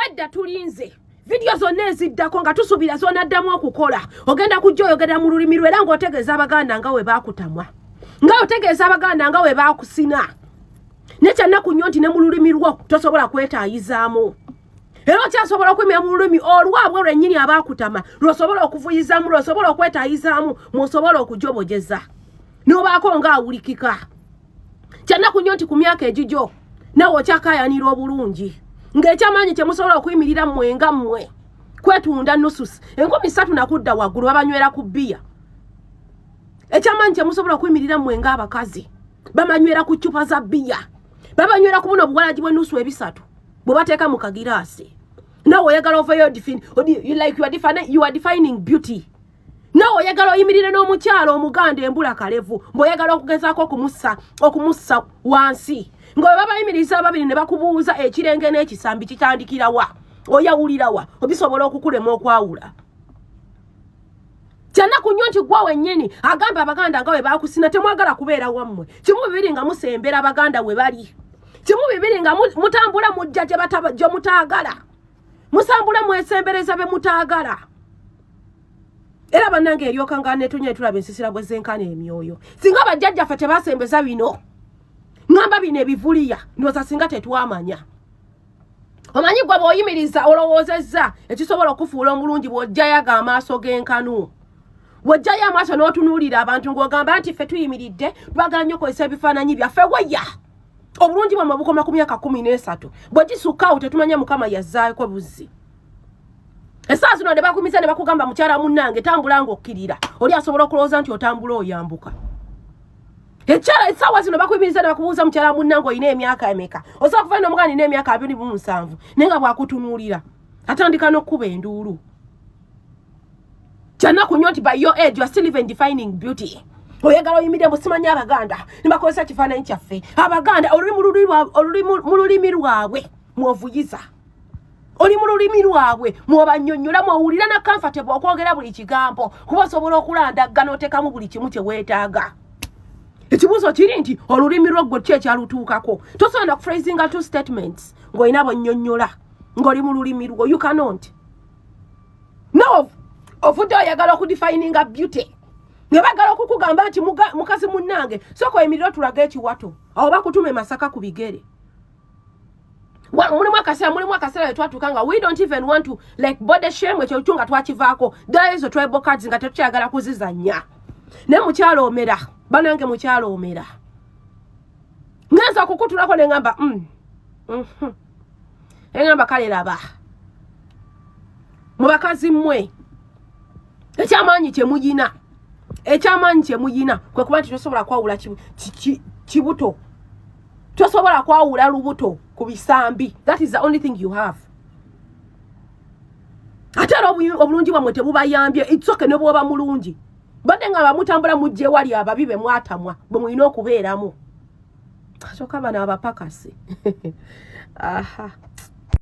Nedda, tulinze vidiyo zonna eziddako nga tusuubira zonaddamu okukola. Ogenda kujja oyogera mu lulimi lwe era ng'otegeeza Abaganda nga we baakutamwa, nga otegeeza Abaganda nga we baakusina. Naye kyannaku nnyo nti ne mu lulimi lwo tosobola kwetaayizaamu, era okyasobola okwemera mu lulimi olwabwe lwennyini abaakutama, lwosobola okuvuyizaamu, lwosobola okwetaayizaamu, mwosobola okujobojeza n'obaako ng'awulikika. Kyannaku nnyo nti ku myaka egigyo nawe okyakayanira obulungi, ng'ekyamaanyi kye musobola okuyimirira mmwe nga mmwe kwetunda nususi 3000 nakudda waggulu babanywera ku bbiya. Ekyamaanyi kye musobola okuyimirira mmwe ng'abakazi, bamanywera ku ccupa za bbiya, babanywera ku buno obuwalagi bw'enusu 300 bwe bateeka mu kagiraasi. Nawe oyagala ovayo, like you are defining beauty. Nawe oyagala oyimirire n'omukyalo Omuganda embula kalevu, mbw'oyagala okugezaako okumussa wansi, nga bwe babayimiriza ababiri ne bakubuuza ekirenge n'ekisambi kitandikirawa, oyawulirawa, obisobola okukulema okwawula. Kyanaku nnyo nti gwa wennyini agamba Abaganda nga bwe bakusina, temwagala kubeera wammwe. Kimu bibiri, nga musembera Abaganda we bali. Kimu bibiri, nga mutambula mujja gye mutaagala, musambula mwesembereza be mutaagala. Era bannange, eryoka nga netonya etulaba ensisira bwe zenkana emyoyo. Singa bajjajjaffe tebasembeza bino, ŋŋamba bino ebivuliya, ndowooza singa tetwamanya. Omanyi gwe bw'oyimiriza olowoozezza ekisobola okufuula omulungi, bw'ojjayaga amaaso g'enkanu, bw'ojjayo amaaso n'otunuulira abantu ng'ogamba nti ffe tuyimiridde, twagala nnyo okozesa ebifaananyi byaffe. Weya obulungi bwammwe bukoma ku myaka 13, bwe gisukka awo tetumanya Mukama yazzaako buzzi. Essaawa zino ne bakumiza ne bakugamba, "Mukyala munnange, tambula ng'okkirira," oli asobola okulowooza nti otambula oyambuka. Ekyala essaawa zino bakuyimiriza ne bakubuuza, "Mukyala munnange, olina emyaka emeka?" Osobola kuva nomuganda, "Nina emyaka 27," naye nga bwakutunuulira atandika n'okkuba enduulu. Kyanaku nnyo nti by your age you are still even defining beauty. Oyagala oyimirire musimanyi Abaganda nibakozesa kifaananyi kyaffe. Abaganda oluli mu lulimi lwabwe mwovuyiza, oli mu lulimi lwabwe mwobanyonnyola, mwowulira na comfortable okwogera buli kigambo, kuba osobola okulandagga n'oteekamu buli kimu kye weetaaga. Ekibuuzo kiri nti olulimi lwo gwe ki ekyalutuukako? Tosobola na kuphrasinga two statements ng'olina bwonnyonnyola ng'oli mu lulimi lwo. You cannot. No, ovudde oyagala okudefininga beauty, nga bagala okukugamba nti, "Mukazi munnange, sooka oyimirire otulaga ekiwato," awo bakutuma e Masaka ku bigere. Mulimu akaseera we twatuuka nga we don't even want to like body shame. Ekyo kyo nga twakivaako ddala. Ezo tribal cards nga tetukyagala kuzizannya. Naye mukyalo omera, banange, mukyalo omera, ngenza okukutulako ne ŋŋamba, Eŋŋamba kale laba mu bakazi mmwe, ekyamaanyi kye muyina, ekyamaanyi kye muyina kwe kuba nti tosobola kwawula kibuto, tosobola kwawula lubuto ku bisambi. That is the only thing you have. Ate era obulungi bwammwe tebubayambye. It's okay ne bwoba mulungi, badde nga bamutambula mujja ewali ababi be mwatamwa bwe mulina okubeeramu. Kyokka bano abapakasi, aha.